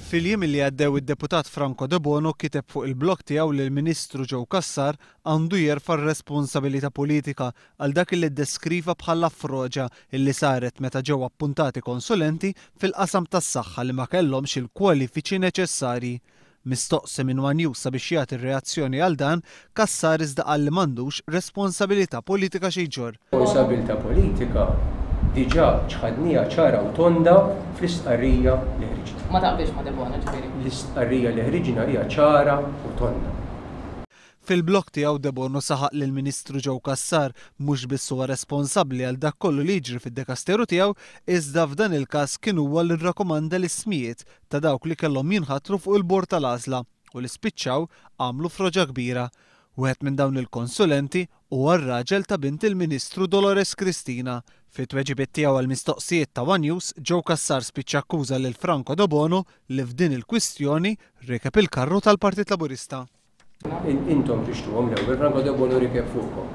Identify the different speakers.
Speaker 1: Fil-jiem li għaddew id-deputat Franco Debono kiteb fuq il-blog tiegħu li l-Ministru Joe Cassar għandu jerfa' r-responsabilità politika għal dak li ddeskriva bħala froġa illi saret meta ġew appuntati konsulenti fil-qasam tas-saħħa li ma kellhomx il-kwalifiċi neċessarji. Mistoqsi minn one News sabiex jagħti reazzjoni għal dan, Cassar iżda qal li m'għandux responsabilità politika xi jġorr.
Speaker 2: Responsabilità politika diġà ċħadniha ċara u tonda fl-istqarrija li ħriġna.
Speaker 3: Ma taqbilx ma' Debono ġifieri?
Speaker 2: L-istqarrija li ħriġna hija ċara u tonda.
Speaker 1: Fil-blog tiegħu Debono saħaq li l-Ministru Joe Cassar mhux biss huwa responsabbli għal dak kollu li jiġri fid-dekasteru tiegħu, iżda f'dan il-każ kien huwa li rrakkomanda l-ismijiet ta' dawk li kellhom jinħatru fuq il-bord tal-għażla u li spiċċaw għamlu froġa kbira. Wieħed minn dawn il-konsulenti huwa r-raġel ta' bint il-Ministru Dolores Cristina. Fit-tweġibiet tiegħu għall-mistoqsijiet ta' one News, Joe Cassar spiċċa akkuża lil Franco Debono li f'din il-kwistjoni rikeb il-karru tal-Partit Laburista.
Speaker 2: Intom tixtruhom l-ewwel, Franco Debono rikeb fuqkom.